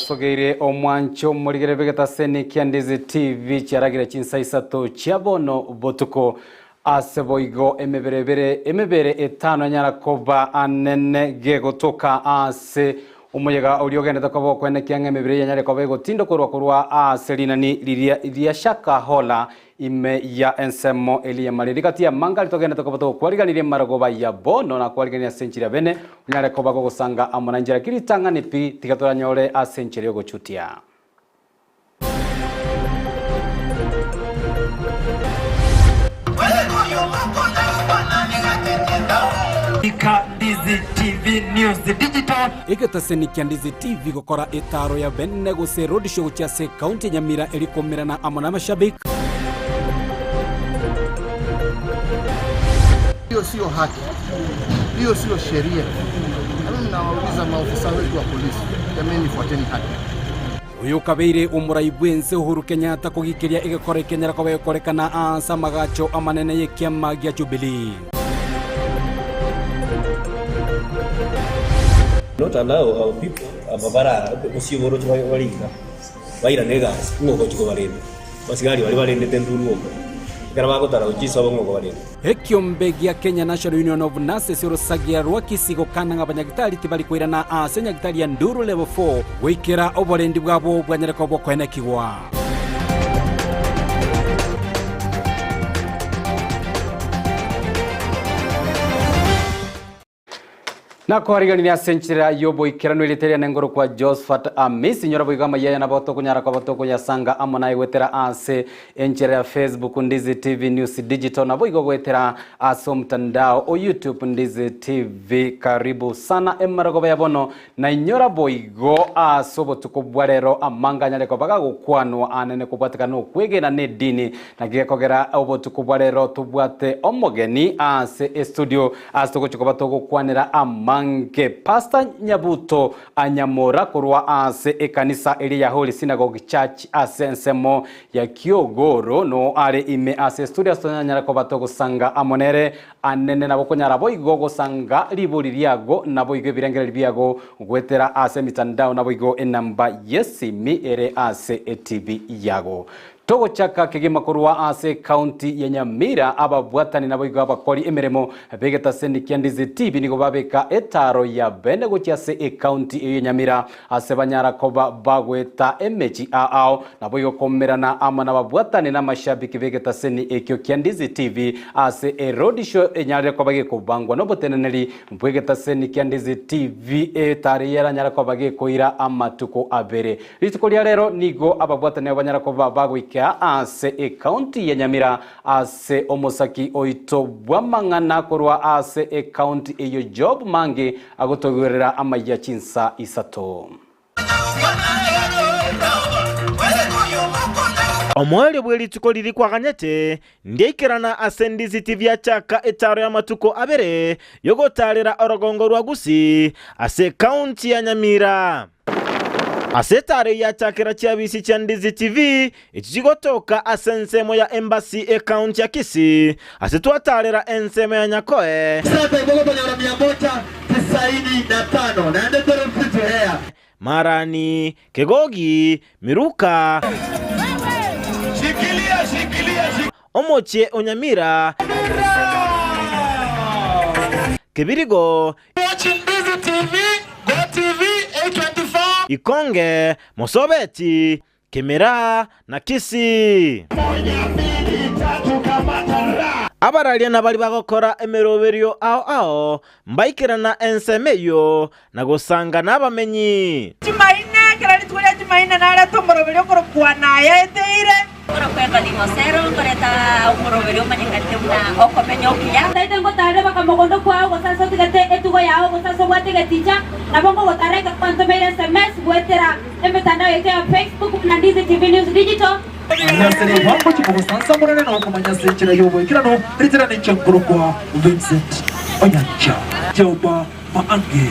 Nagosogeire omwancho omorigere bw'egetaseni kia Ndizi TV chiaragire chinsa isato chia bono botuko. Ase boigo emebere ebere emebere etano enyara koba anene gegotoka ase omoyega oria ogendete koba okwenekia ng'a emebere eyio enyare koba egotindokorwa korwa ase rinani riria ria Shakahola Ime ya ensemo eria y'amariri gati y'amangari togenderete koba togokwariganirie marogoba ya bono na kwarigania ase enchera ya bene, onyare koba gogosanga amo na inchera ki ritang'ani pi, tiga toranyore ase enchera y'ogochutia. Ndizi TV News Digital. Egetaseni kia Ndizi TV gokora etaaro ya bene gose roadshow gochia ase ekaunti ya Nyamira eri koumerana amo na amashabik. Hiyo sio haki, hiyo sio sheria. Na mimi nawauliza maofisa wetu wa polisi, jameni, fuateni haki. Oyo okabeire omorai bw'ense Uhuru Kenyatta kogikeria egekora ekenyara koba gekorekana aase amagacho amanene y'ekiama gia Jubilee. Not allow our people aba bara obosie boroche bare iga bairane egasi ng'a ogochia kobarenda. Abasigari baria barendete nduru oko ekero bagotara gochia isobo ng'a okobarenda. Ekiombe gia Kenya National Union of Nurses orosagia rwa Kisii gokana ng'a abanyagitari tibari koirana ase nyagitari ya Nduru Level 4 goikera oborendi bwabo bwanyare koba okoenekigwa. Nakoariganirie ase enchera y'oboikeranu erieta riane ngorokwa Josphat Amisi. Inyora boigo amayia aya nabo tokonyara koba tokoyasanga amo naye goetera ase enchera ya Facebook Ndizi TV News Digital naboigo goetera ase omtandao o YouTube Ndizi TV. Karibu sana emarogoba ya bono na inyora boigo ase obotuko bwa rero amanga anyare koba gagokwanwa anene kobwatekana nokwegena nedini naki gekogera obotuko bwa rero tobwate omogeni ase estudio Ase togochia koba togokwanera amange, Pastor Nyabuto Anyamora korwa ase ekanisa eria ya Holy Synagogue Church ase ensemo ya Kiogoro no are ime ase estudio ase tonyanyare koba togosanga amo nere anene nabo konyara boigo gosanga ribori riago naboigo ebirengererio biago goetera ase emitandao naboigo enamba yesimi ere ase etv yago. Togochaka kegima korwa ase ekaunti ya Nyamira, ababwatani naboigo abakori emeremo b'egetaseni kia Ndizi TV nigo babeka etaaro ya bene gochia ase ekaunti eyio ya Nyamira ase banyara koba bagoeta emechi ao naboigo komerana amo nababwatani na amashabiki b'egetaseni ekio kia Ndizi TV ase erodisho enyarire koba gekobangwa noboteneneri bw'egetaseni kia Ndizi TV etaaro eyio eranyare koba gekoira amatuko abere. Rituko ria rero nigo ababwatani abo banyara koba bagoikea ase ecounty ya Nyamira ase omosaki oito bw'amang'ana korwa ase ecounty eyio Job Mangi agotoigwerera amayia chinsa isato. Omoerio bwe rituko riria kwaganyete, ndiaikerana ase Ndizi tibiachaka etaaro y'amatuko abere y'ogotaarera orogongo rwa Gusii ase ekaunti ya Nyamira. Ase etaaro eyio yachakera chiabisi chia Ndizi TV echi chigotoka ase ensemo ya Embassy ekaunti ya Kisii ase twataarera ensemo ya Nyakoe, Sasa igo gokonyora mia moja tisaini na tano naende tore free to air. Marani, Kegogi, Miruka, Omochie o Nyamira, Kebirigo, Ikonge, Mosobeti, Kemera, na Kisii. Abararia nabari bagokora emeroberio ao ao mbaikerana ensemo eyio na gosanga nabamenyi. Jumaine, kera rituko ria Jumaine narete omoroberio okorokwa Naya Eteire. Nkorokwa Evani Mosero, nkoreta omoroberio omanyekanete buna okomenya okuya. Taete ngotaarere baka mogondo kwao, gose ase otigete etugo yao, gose ase obwate egeticha, nabo ngogotaara ekero kwantomeire sms goetera emetandao yaito ya Facebook buna Ndizi TV News Digital. Ase ribaga chikogosansamorana na okomanya ase enchera y'oboikeranu, ritera ninche nkorokwa Vincent Onyancha. Jehovah Maange.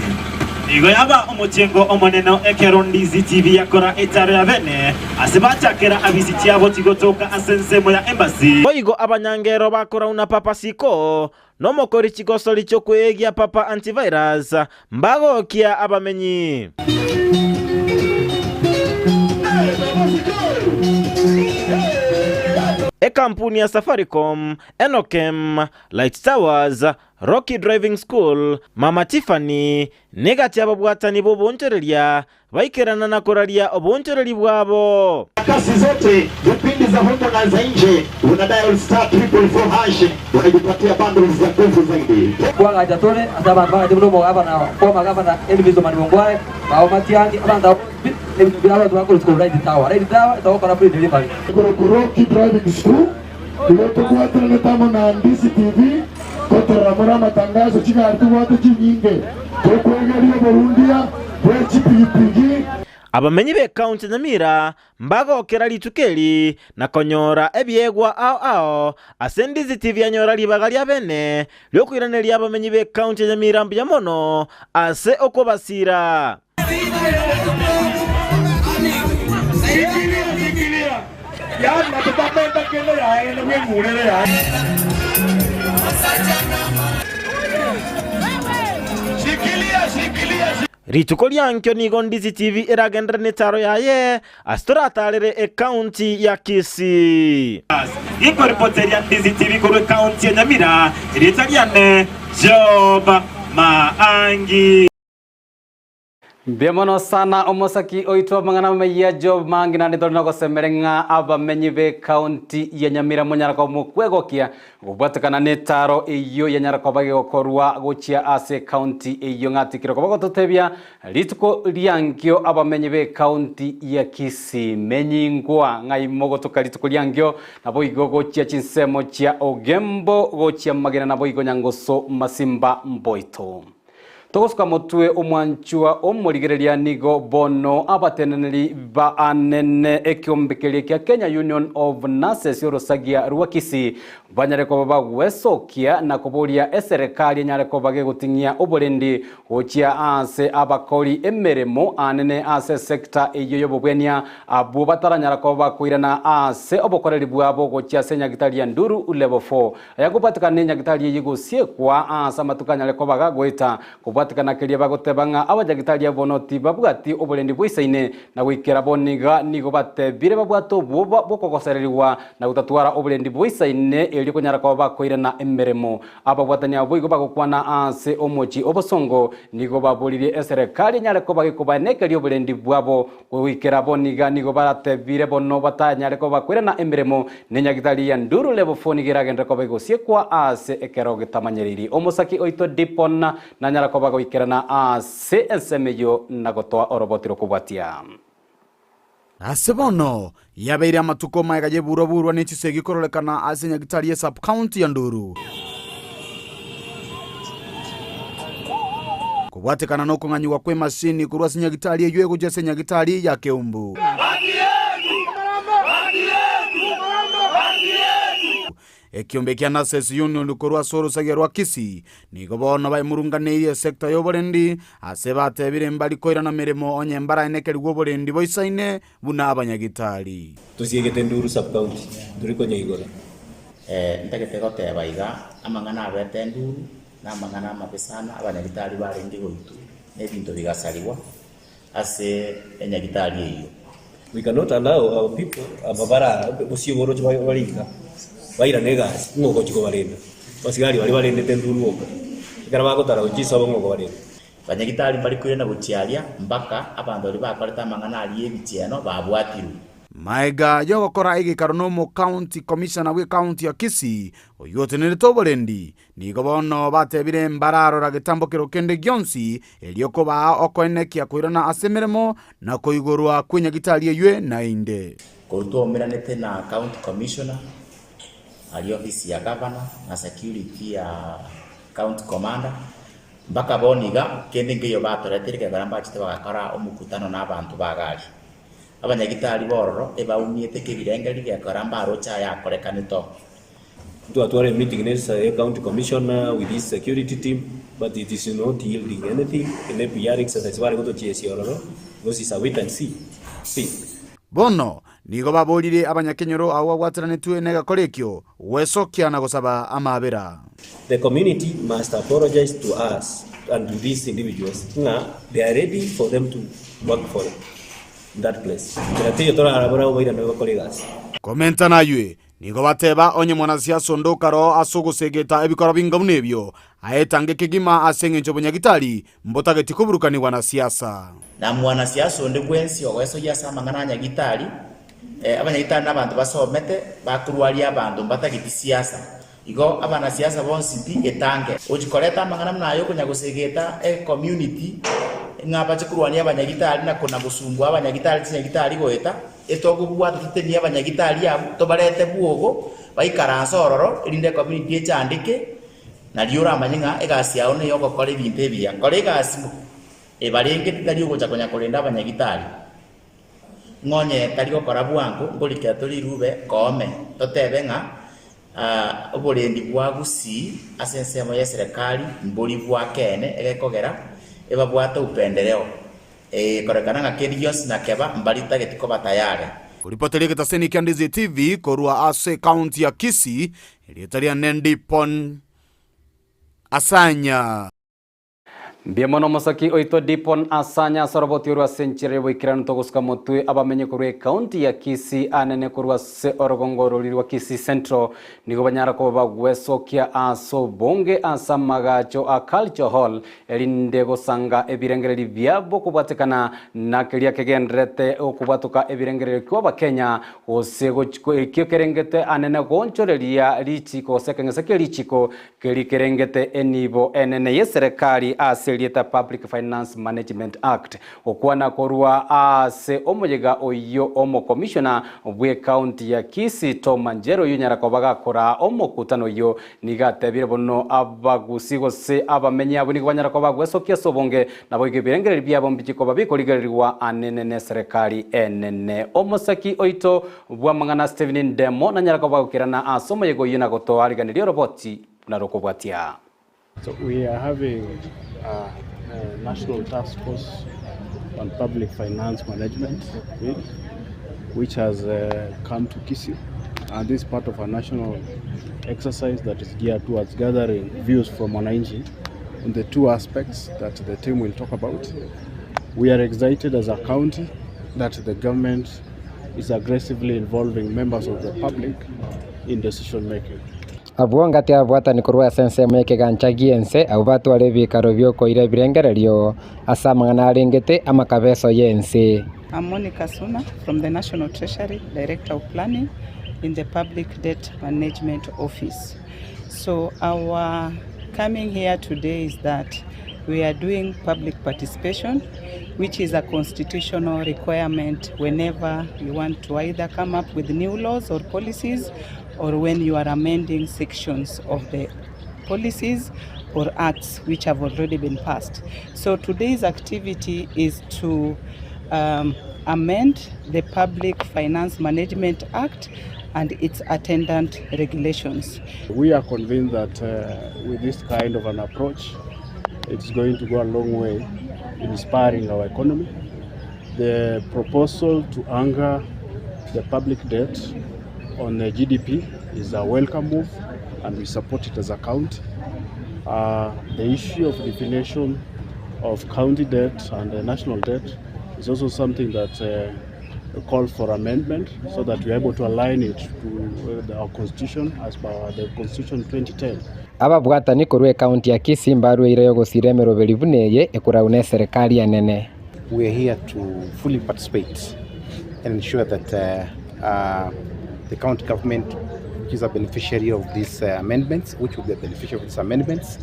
Nigo yaba omochengo omonene ekero Ndizi TV yakora etaaro ya bene ase bachakera abisi chiabo chigotoka ase ensemo ya Embassy. Boigo abanyangero bakorauna Papa Siko nomokori chigosori chi'okweegia Papa Antivirus mbagokia abamenyi. Ekampuni ya Safaricom, Enokem, Light Towers, Rocky Driving School, Mama Tiffany, negati ababwatani b'oboonchoreria baikerana na koraria oboonchoreri bwabo. Kasi zote vipindi za humu na za nje, una dial star 444 hash unajipatia bundles za nguvu zaidi. Nkoagacha tore ase abanto bagache buna omogavana, former governor Elvis Omani Ongwae, Mao Matiang'i, abanto abwo bonsi pi, ebinto biria abanto bakorwa korwa Light Tower. Light Tower etogokora free delivery. Korwa Rocky Driving School, igo tobwateranete amo na Ndisi TV gotorora more amatangazo chigari tobwate chinyinge tokwegeria oborundia bwe chipigipigi. Abamenyi b'Ekaunti ya Nyamira mbagokera rituko eri na konyora ebiegwa ao ao ase Ndizi TV yanyora ribaga ria bene riokoiraneria abamenyi b'Ekaunti ya Nyamira mbuya mono ase okobasira. Rituko riankio nigo Ndizi TV eragenderere netaaro yaye ase toratarere ekaunti ya Kisii. Inkoripoteria Ndizi TV korwa ekaunti ya Nyamira, erieta riane Job Maangi. Mbuya mono sana omosaki oito amang'ana amaya Job Maangi naende tore nogosemere ng'a abamenyi b'ecounty ya Nyamira monyara koba mokwegokia gobwatekana netaro eyio yanyara koba gegokorwa gochia ase ecounty eyio ng'atikire koba gototebia rituko riankio abamenyi b'ecounty ya Kisii menyingwa ng'ai mogotoka rituko riankio naboigo gochia chinsemo chia Ogembo gochia Magena naboigo Nyangoso Masimba Mboito. Togosuka motwe omwanchwa omorigereria nigo bono abateneneri baanene ekiombe keria kia Kenya Union of Nurses y'orosagia rwa Kisii banyare koba bagwesokia na koboria eserekari enyare koba gegoting'ia oborendi gochia aase abakori emeremo aanene ase esector eyio y'obobwenia abwo bataranyara koba bakoirana aase obokoreri bwabo gochia ase enyagitari ya Nduru Level 4. Aya nkobwatekana nenyagitari eye gosiekwa aase amatuko anyare koba gagoeta, kobwatekana keria bagoteba ng'a abanyagitari abwo bono tibabwati oborendi bwaisaine, na goikera bono iga nigo batebire babwate obwoba bw'okogosererigwa na gotatwara oborendi bwaisaine erio konyara koba bakoirana emeremo. Ababwatani abwo boigo bagokwana aase omochie obosongo, nigo baboririe eserekari enyare koba gekobaenekeria oborendi bwabo Goikera bono iga nigo baratebire bono batanyare koba bakoirana emeremo nenyagitari ya Nduru Level 4 nigo eragenderere koba egosiekwa aase ekero getamanyereiri. Omosaki oito Dipon nanyara koba goikerana aase ensemo eyio na gotoa oroboti rokobwatia. Ase bono, yabeire amatuko magega y'eburwa-burwa ne chisegi kororekana ase enyagitari ye sub-county ya Nduru. Kobwatekana nokong'anyigwa kw'emasini korwa ase nyagitari eyio egochia ase nyagitari ya Keumbu. Ekiombe kia Nurses Union korwa ase orosagia rwa Kisii nigo bono baemurunganeirie esecta y'oborendi ase batebire mbari koirana meremo onye mbaraenekerigwe oborendi boisaine buna abanyagitari. Tosiegete Nduru sub-county tori konya igoro. Ntagete goteba iga, amang'ana abete enduru, na amang'ana amabe sana, abanyagitari barenge goitwa, na ebinto bigasarigwa ase enyagitari eyio. We cannot allow our people aba bara bosio boroche bare iga bairane egasi ng'a ogochia kobarenda. Abasigari baria barendete nduru boka, ekero bagotara gochia isobo ng'a okobarenda. Abanyagitari mbare koirana gochia aria mpaka abanto baria bakorete amang'ana aria y'ebichieno babwatirwe. Maega y'ogokora egekaro n'omocounty commissioner bw'ecounty ya Kisii, oyio otenerete oborendi, Nigo bono batebire mbararora getambokero kende gionsi, erio kobaa okoenekia koirana ase emeremo na koigorwa kw'enyagitari eywe naende. Korwa twaumeranete na County Commissioner aria ofisi ya Governor na security ya County Commander, mpaka bono iga kende nkeiyo batoreteire ekero mbachete bagakora omokutano na abanto ba iga aria. Abanyagitari bororo ebaumiete kebirengererio gekogera mbaroche aya akorekanete oo. Twatwara emeeting ne county commissioner with his security team but it is not yielding anything ene PR exercise bare gotochiesia ororo because it's a wait and see thing. Bono nigo baborire abanyakenyoro abwo babwateranetwe negekora ekio gwesokia na gosaba amaabera. The community must apologize to us and to these individuals ng'a they are ready for them to work for them. in that place. Nchera teiyo torarabore abwo bairane bakore egasi. Komenta naywe, nigo bateba onye mwanasiasa onde okaro ase ogosegeta ebikoro binga buna ebio, aetange kegima ase engencho obonyagitari mbotageti koburukanigwa na siasa. Na mwanasiasa onde bwensi ogoesoyia ase amang'ana a nyagitari, abanyagitari nabanto basomete, bakorwaria abanto mbatageti siasa. Igo abanasiasa bonsi pi etange. Gochi koreta amang'ana buna aya okonya gosegeta ecommunity ng'a bache korwania abanyagitari na kona gosumbua abanyagitari chinyagitari goeta, etokobwata totenie abanyagitari abwo tobarete bwogo baikaranse ororo erinde ecommunity echandeke nario oramanye ng'a egasi yao neya ogokora ebinto ebiya. Kora egasi ebarengete tari ogocha konya korenda abanyagitari. Ng'onye tari gokora bwango nkorikera tore rirube koome totebe ng'a Oborendi bwa Gusii ase ensemo y'eserekari mbori bwa keene egekogera ebabwate upendereo, ekorekana ng'a kende gionsi nakeba mbaritageti koba tayare. Koripoteria egetaseni kia Ndizi TV korwa ase ekaunti ya Kisii, erieta riane Ndipon Asanya. Mbuya mono omosaki oito Dipon Asanya ase oroboti orwo ase enchera y'oboikeranu togosuka motwe abamenyi korwa ecounty ya Kisii anene korwa ase orogongo orori rwa Kisii Central nigo banyara koba bagwesokia ase obonge ase amagacho a Culture Hall erinde gosanga ebirengererio biabo kobwatekana na keria kegendererete okobwatoka ebirengererio kw'abakenya gose ekio kerengete anene goonchoreria richiko gose ekeng'ese kie richiko Keria kerengete enibo enene y'eserekari ase erieta Public Finance Management Act. Gokwana korwa ase omoyega oyio omokomishona bw'ecounty ya Kisii Tom Anjero oyio onyara koba gakoraa omokutano oyio nigo atebire bono abagusi gose abamenyi abwo nigo banyara koba bagwesokia ase obonge naboigo ebirengererio biabo mbichi koba bikorigererigwa anene n'eserekari enene. Omosaki oito Bw'amang'ana Stephen Ndemo nanyare koba gokerana ase omoyega oyio na gotoariganeria oroboti buna rokobwatia. So we are having a, a national task force on public finance management week, which has uh, come to Kisii, and this is part of a national exercise that is geared towards gathering views from wananchi on the two aspects that the team will talk about. We are excited as a county that the government is aggressively involving members of the public in decision making. Abwo ngati ababwatani korwa ase ensemo y'ekegancha gi'ense, abwo batware ebiikaro bi'okoira ebirengererio ase amang'ana arengete amakabeso y'ense. I'm Monica Suna from the National Treasury, Director of Planning in the Public Debt Management Office. So our coming here today is that we are doing public participation, which is a constitutional requirement whenever you want to either come up with new laws or policies or when you are amending sections of the policies or acts which have already been passed. So today's activity is to um, amend the Public Finance Management Act and its attendant regulations. We are convinced that uh, with this kind of an approach, it's going to go a long way in inspiring our economy. The proposal to anchor the public debt on the GDP is a welcome move and we support it as a county. Uh, the issue of definition of county debt and the national debt is also something that uh, calls for amendment so that we are able to align it to uh, our constitution as per the constitution 2010. Ababwatani korwa ekaunti ya Kisii mbarweire ogosira emeroberi buna eye ekorau neserekari enene. We are here to fully participate and ensure that uh, uh, the county government, which is a beneficiary of these uh, amendments, which will be a beneficiary of these amendments,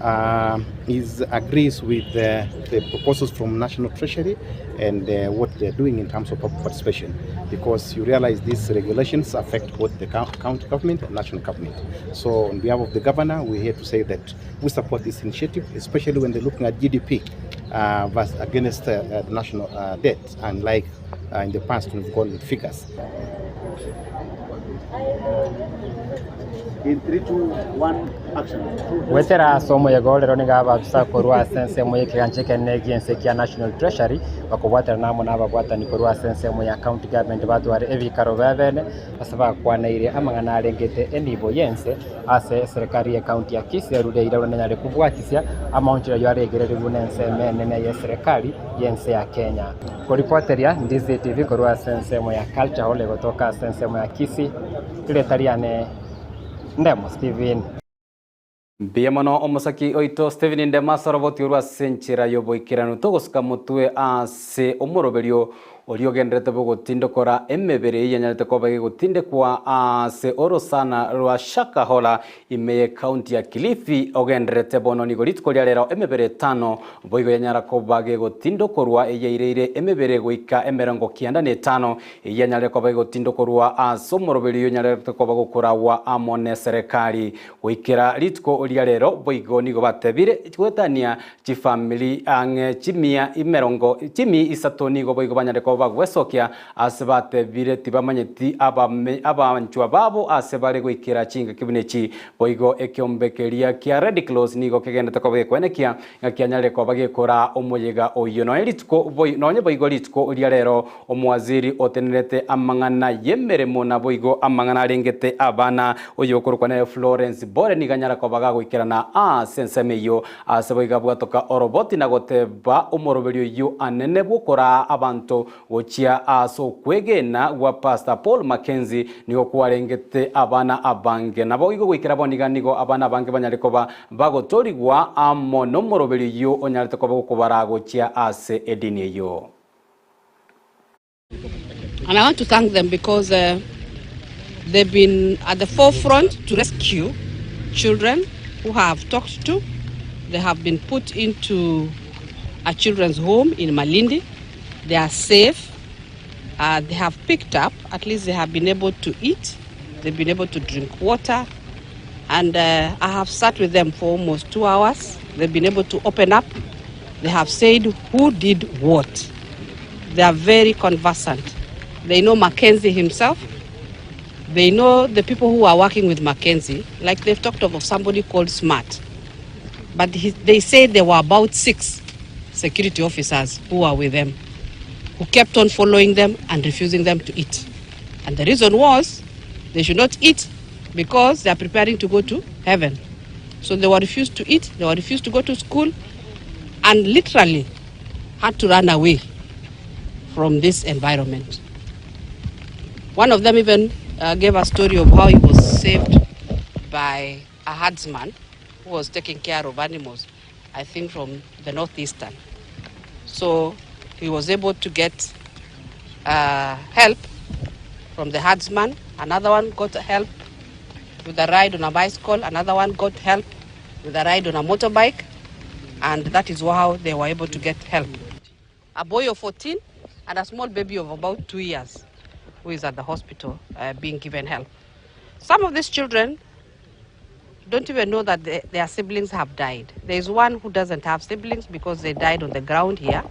uh, is agrees with the, the proposals from National Treasury and uh, what they're doing in terms of public participation. Because you realize these regulations affect both the county government and national government. So on behalf of the governor, we're here to say that we support this initiative, especially when they're looking at GDP uh, versus against uh, the national uh, debt, unlike uh, in the past we've gone with figures. In 3, 2, 1, action. Goetera ase omoyega o rero nigo ababisa korwa ase ensemo y'ekegancha ekenene gi'ense kia National Treasury. Bakobwaterana amo nababwatani korwa ase ensemo ya county government batware ebikaro biabene ase bakwaneire amang'ana arengete enibo y'ense ase eserekari ye county ya Kisii erure eira nenyare kobwatisia amaonchorero ayio aregererigwe nensemo enene y'eserekari y'ense ya Kenya. Koripoteria Ndizi TV korwa ase ensemo ya Culture Hall egotoka ase ensemo ya Kisii, rieta riane Ndemo Stephen. Mbuya mono omosaki oito Stephen Ndemo ase oroboti orwo ase enchera y'oboikeranu. Togosuka motwe ase omoroberio oria ogenderete bw'ogotindokora emebere eyio yanyarete koba egotindekwa ase orosana rwa Shakahola ime y'ecounty ya Kilifi ogendererete bono nigo rituko ria rero emebere etano boigo yanyara koba gegotindokorwa eyaireire emebere goika emerongo kianda na etano eyio yanyarire koba egotindokorwa ase omoroberio oyio onyarete koba gokoragwa amo neserekari Goikera rituko ria rero boigo nigo batebire goetania chifamiri ang'e chimia emerongo chimi isato nigo boigo banyare koba bagwesokia ase batebire tibamanyeti abanchwa babo ase bare goikera chingaki buna echi. Boigo ekeombe keria kia Red Cross nigo kegendete koba gekoenekia ng'a kianyarire koba gekoraa omoyega oyio nonye rituko nonye boigo rituko ria rero Omowaziri otenenerete amang'ana y'emeremo naboigo amang'ana arengete abana, oyokorokwa nere Florence Bore nigo anyara koba gagoikerana ase ensemo eyio. Ase boigo abwatoka oroboti na goteba omoroberio oyio anene bw'okoraa abanto gochia ase okwegena gwa Pastor Paul Mackenzie nigo kwarengete abana abange. Naboigo goikera bono iga nigo abana abange banyare koba bagotorigwa amo nomoroberio oyio onyarete koba gokobaraa gochia ase edini eyio. And I want to thank them because uh, they've been at the forefront to rescue children who have talked to. They have been put into a children's home in Malindi. They are safe. Uh, they have picked up, at least they have been able to eat, they've been able to drink water. And uh, I have sat with them for almost two hours. They've been able to open up. They have said who did what. They are very conversant. They know Mackenzie himself. They know the people who are working with Mackenzie. Like they've talked of somebody called Smart. But he, they say there were about six security officers who were with them, who kept on following them and refusing them to eat. And the reason was they should not eat because they are preparing to go to heaven. So they were refused to eat, they were refused to go to school, and literally had to run away from this environment. One of them even uh, gave a story of how he was saved by a herdsman who was taking care of animals, I think from the northeastern. So he was able to get uh, help from the herdsman. Another one got help with a ride on a bicycle. Another one got help with a ride on a motorbike. And that is how they were able to get help. A boy of 14 and a small baby of about two years who is at the hospital uh, being given help. Some of these children don't even know that they, their siblings have died. There is one who doesn't have siblings because they died on the ground here.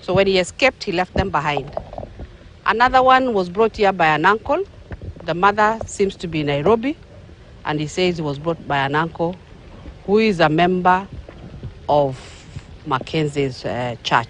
So when he escaped, he left them behind. Another one was brought here by an uncle. The mother seems to be in Nairobi, and he says he was brought by an uncle who is a member of Mackenzie's uh, church.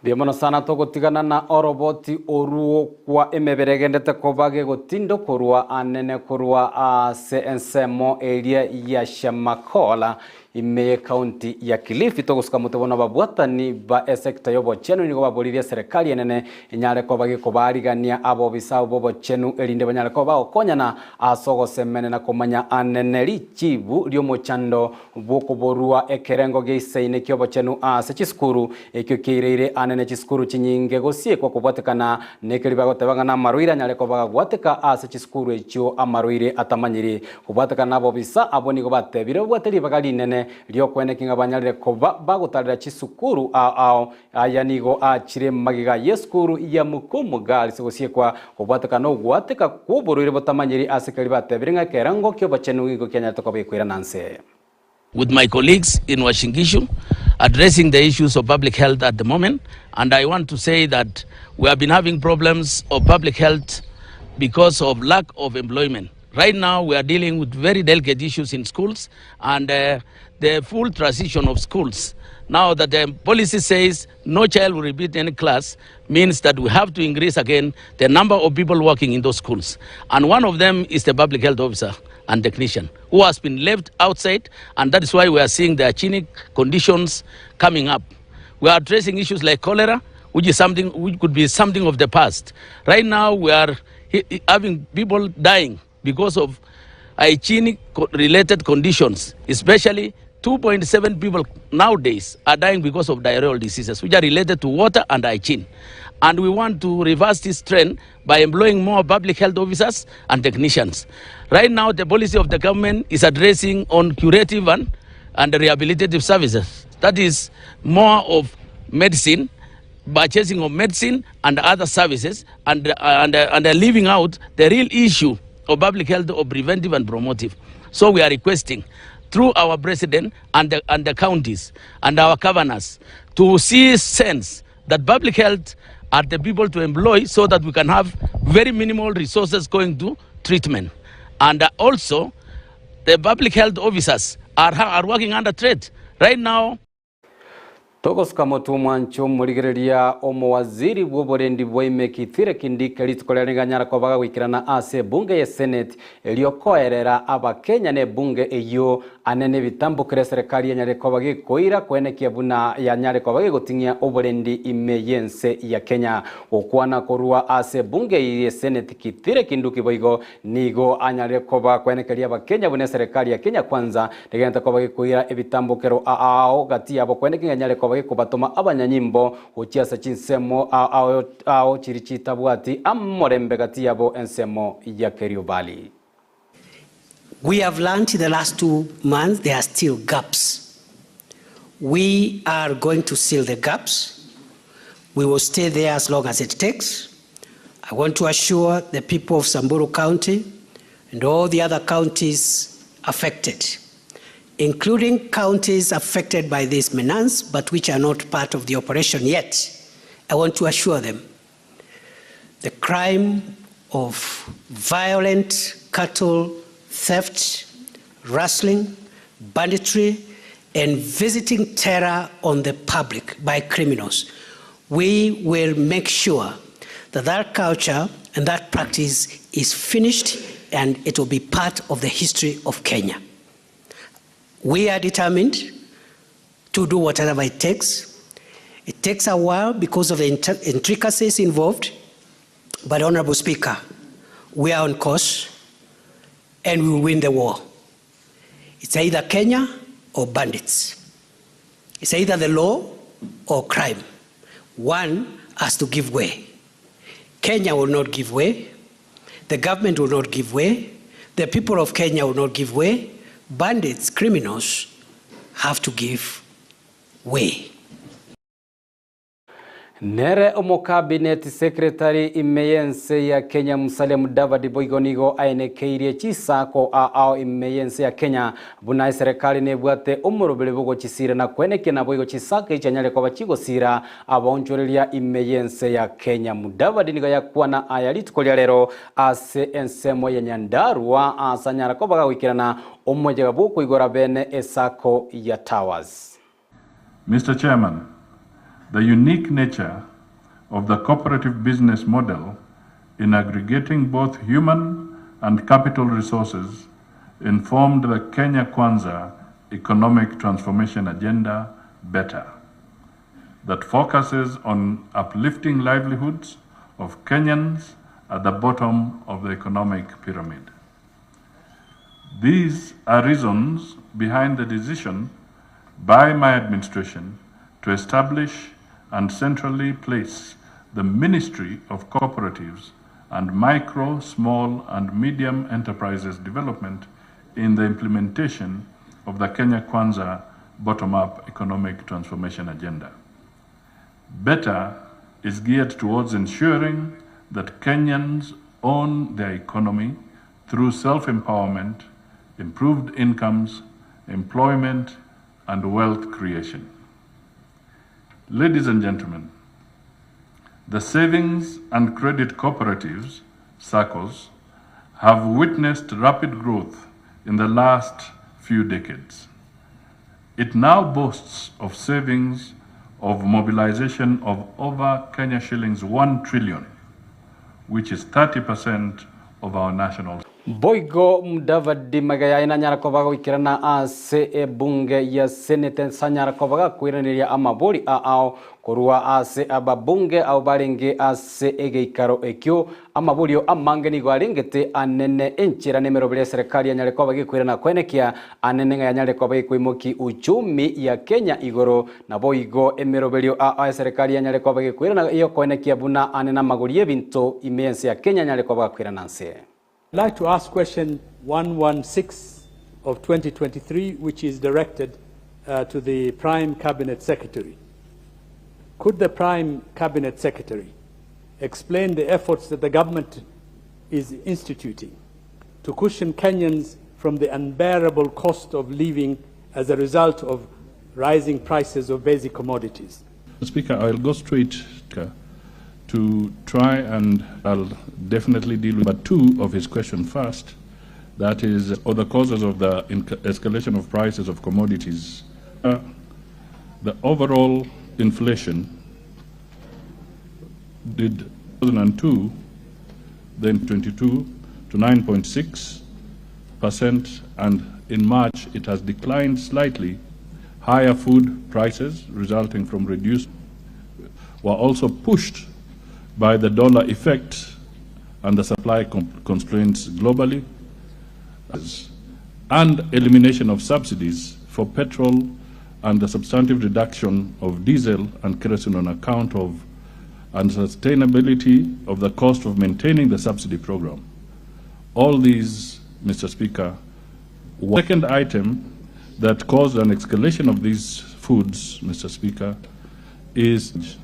Mbuya mono sana togotigana na oroboti oruo kwa emebere egendete koba gegotindo korwa anene korwa ase ensemo eria ya Shamakola ime y'ekaunti ya Kilifi togosuka motwe bono ababwatani ba esector y'obochenu nigo baboririe eserekari enene enyare koba gekobaarigania abobisa abwo b'obochenu erinde banyare koba bagokonyana ase ogosemene na komanya anene richibu ri'omochando bw'okoborua ekerengo geisaine ki'obochenu ase chisukuru ekio kiaireire anene chisukuru chinyinge gosiekwa kobwatekana nekeri bagoteba ng'a namarwaire anyare koba gagwateka ase chisukuru echio amarwaire atamanyiri Kobwatekana nabobisa abwo nigo batebire babwate ribaga rinene ri'okweneki ng'a banyarire koba bagotarera chisukuru ao ao. Aya nigo achire magega y'esukuru ya Mukumu Girls gosiekwa kobwatekana nogwateka kw'oborwaire botamanyiri ase keria batebire ng'a ekerengo ki'obochenu nigo kianyarete koba gekoirana nse. With my colleagues in Uasin Gishu addressing the issues of public health at the moment and I want to say that we have been having problems of public health because of lack of employment. Right now we are dealing with very delicate issues in schools and uh, the full transition of schools Now that the policy says no child will repeat any class means that we have to increase again the number of people working in those schools. And one of them is the public health officer and technician who has been left outside and that is why we are seeing the hygienic conditions coming up. We are addressing issues like cholera, which is something which could be something of the past. Right now we are having people dying because of hygienic related conditions, especially 2.7 people nowadays are dying because of diarrheal diseases, which are related to water and hygiene. And we want to reverse this trend by employing more public health officers and technicians. Right now, the policy of the government is addressing on curative and, and rehabilitative services. That is more of medicine, purchasing of medicine and other services, and, and, and leaving out the real issue of public health of preventive and promotive. So we are requesting through our president and the, and the counties and our governors to see sense that public health are the people to employ so that we can have very minimal resources going to treatment. And also, the public health officers are, are working under threat. Right now, Togosuka motu mwancho morigereria omowaziri bw'oborendi bwa Kithure Kindiki rituko riria riganyara kobaga gwikirana ase ebunge ya Senate eriokoerera abakenya na ebunge eyio anene bitambukire serikali yanyare koba gikoira kwenekia buna yanyare koba gigoting'ia oborendi ime yense ya Kenya gokwana korwa ase ebunge ya Senate Kithure Kindiki boigo nigo anyare koba kwenekeria abakenya buna serikali ya Kenya Kwanza rigenta koba gikoira ebitambukero ao gati yabo kwenekia yanyare koba gikobatoma abanyanyimbo gochiasa chinsemo ao, ao chiri chitabwati amorembe gati yabo ensemo ya Kerio Valley. We have learned in the last 2 months there are still gaps. We are going to seal the gaps. We will stay there as long as it takes. I want to assure the people of Samburu County and all the other counties affected, including counties affected by this menace, but which are not part of the operation yet. I want to assure them the crime of violent cattle theft, rustling, banditry, and visiting terror on the public by criminals. We will make sure that that culture and that practice is finished and it will be part of the history of Kenya. We are determined to do whatever it takes. It takes a while because of the intricacies involved, but Honorable Speaker, we are on course and we will win the war. It's either Kenya or bandits. It's either the law or crime. One has to give way. Kenya will not give way. The government will not give way. The people of Kenya will not give way. Bandits, criminals, have to give way. Nere omocabinet secretary imeyense ya Kenya Musalia Mudavadi boigo nigo aenekeirie chisako ao imeyense ya Kenya buna eserikali nebwate omorobere bogochisira na kwenekia na boigo chisako ichanyare koba chigosira abaonchoreria imeyense ya Kenya. Mudavadi nigo yakwana aya rituko ria rero ase ensemo ya Nyandarua asanyara koba gagwikirana omojega bwokoigora bene esako ya Towers. Mr. Chairman, the unique nature of the cooperative business model in aggregating both human and capital resources informed the Kenya Kwanza economic transformation agenda better, that focuses on uplifting livelihoods of Kenyans at the bottom of the economic pyramid. These are reasons behind the decision by my administration to establish and centrally place the Ministry of Cooperatives and Micro, Small and Medium Enterprises Development in the implementation of the Kenya Kwanza bottom-up economic transformation agenda. Better is geared towards ensuring that Kenyans own their economy through self-empowerment, improved incomes, employment, and wealth creation. Ladies and gentlemen, the savings and credit cooperatives, SACCOs, have witnessed rapid growth in the last few decades. It now boasts of savings of mobilization of over Kenya shillings 1 trillion, which is 30% of our national Boigo Mudavadi magega yaye nanyara koba goikerana ase ebunge ya Senate ase anyara koba gakoiraneria amabori a ao korwa ase ababunge abwo barenge ase egeikaro ekio. Amaborio amange nigo arengete anene enchera na emeroberi y'eserekari yanyare koba gekoirana koenekia anene ng'a yanyare koba gekoimoki uchumi ya Kenya igoro. Naboigo emeroberio a ao eserekari yanyare koba gekoirana eyokoenekia buna anene amagori y'ebinto ime y'ense ya Kenya anyare koba gakoirana nse. I'd like to ask question 116 of 2023, which is directed uh, to the Prime Cabinet Secretary. Could the Prime Cabinet Secretary explain the efforts that the government is instituting to cushion Kenyans from the unbearable cost of living as a result of rising prices of basic commodities? Speaker, I'll go straight to try and I'll definitely deal with but two of his question first. That is, or the causes of the escalation of prices of commodities. Uh, the overall inflation did 2002, then 22 to 9.6 percent, and in March it has declined slightly. Higher food prices resulting from reduced were also pushed by the dollar effect and the supply constraints globally, and elimination of subsidies for petrol and the substantive reduction of diesel and kerosene on account of unsustainability of the cost of maintaining the subsidy program. All these, Mr. Speaker, second item that caused an escalation of these foods, Mr. Speaker, is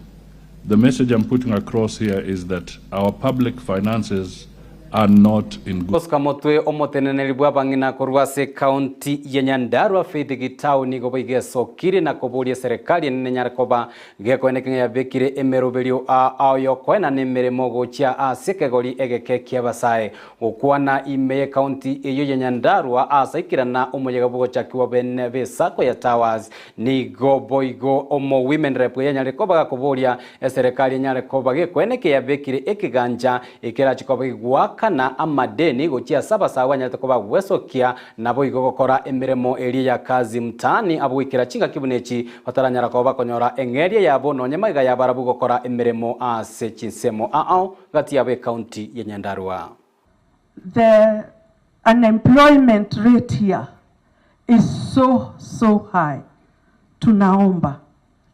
the message I'm putting across here is that our public finances are not in good. Oscar Motwe omoteneneri bw'abang'ina korwa ase ekaunti ya Nyandarua Faith Gitau nigo boigo esokire na koboria eserekari enene enyare koba gekoeneka ng'a yabekire emeroberio ao yokoenana emeremo gochia ase ekegori egeke ki'abasae. Gokwana ime y'ekaunti eyio ya Nyandarua ase aikerana omoyega bw'ogochakigwa bene b'esacco ya Towers Nigo boigo omo women rep yanyare koba gakoboria eserekari enyare koba gekweneke yabekire ekegancha ekerache koba gegoakana amadeni gochia ase abasae banyarete koba gwesokia naboigo gokora emeremo eria ya kazi mtaani abwo goikera chingaki buna echi bataranyara koba bakonyora eng'eria yabo nonye magega ya barabwo gokora emeremo ase chinsemo ao gati yabo ecounty ya Nyandarua. The unemployment rate here is so so high. Tunaomba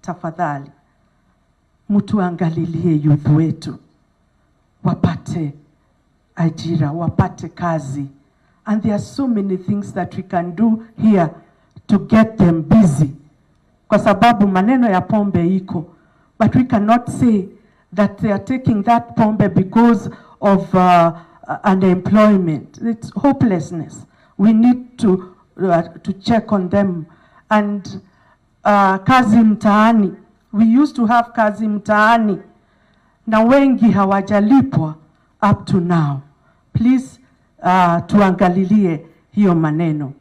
tafadhali mtuangalilie youth wetu wapate ajira, wapate kazi. And there are so many things that we can do here to get them busy, kwa sababu maneno ya pombe iko, but we cannot say that they are taking that pombe because of uh, unemployment. It's hopelessness. We need to, uh, to check on them. And uh, kazi mtaani, we used to have kazi mtaani na wengi hawajalipwa up to now. Please uh, tuangalilie hiyo maneno.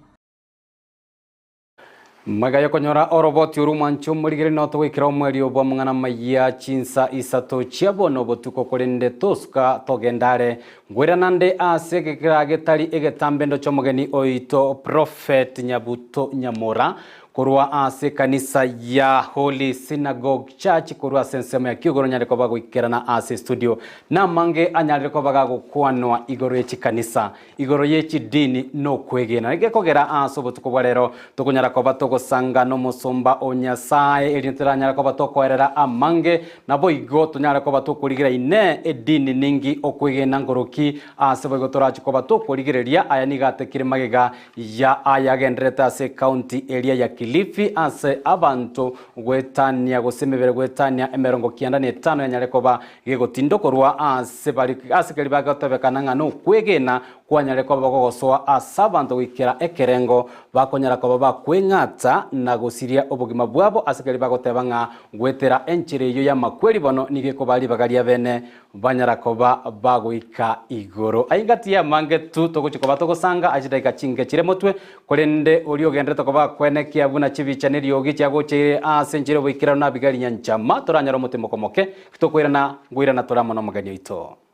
Magega yokonyora oroboti orwo omwancho omorigere notogoikera omwerio bw'amang'ana amaya chinsa isato chia bono obotuko korende tosuka togenda are ngwera nde ase egekera getari egetambe ndoche omogeni oito Prophet Nyabuto Nyamora Korwa ase ekanisa ya Holy Synagogue Church korwa ase ensemo ya Kiogoro nyare koba goikerana ase estudio. Namange anyarire koba gagokwanwa igoro ye chikanisa, igoro ye chidini nokwegena. Naki gekogera ase obotuko bwa rero tokonyara koba togosanga nomosomba o Nyasae erinde toranyare koba tokoerera amange naboigo tonyare koba tokorigereria inee edini ningi okwegena nkoroki ase boigo torache koba tokorigereria aya nigo atekire magega ya ayagendererete ase ekaunti eria ya Kilifi ase abanto goetania gose emebere goetania emerongo kianda na etano yanyare koba gegotindokorwa ase bari ase keria bagotebekana ng'a nokwegena kwanyare koba gogosoa ase abanto goikera ekerengo bakonyara koba bakweng'ata na gosiria obogima bwabo ase keria bagoteba ng'a goetera enchera eyio y'amakweri bono nigo ekobaa ribaga riabene banyara koba bagoika igoro. Aye ngati y'amange tu togochia koba togosanga ase chidakika chinke chire motwe, korende oria ogenderete koba akwenekia buna chibicha neriogi chiagocheire ase enchera y'oboikeranu na Abigaili Nyanchama, toranyore omotimoko moke, titokoirana ngoirana tore amo nomogeni oito.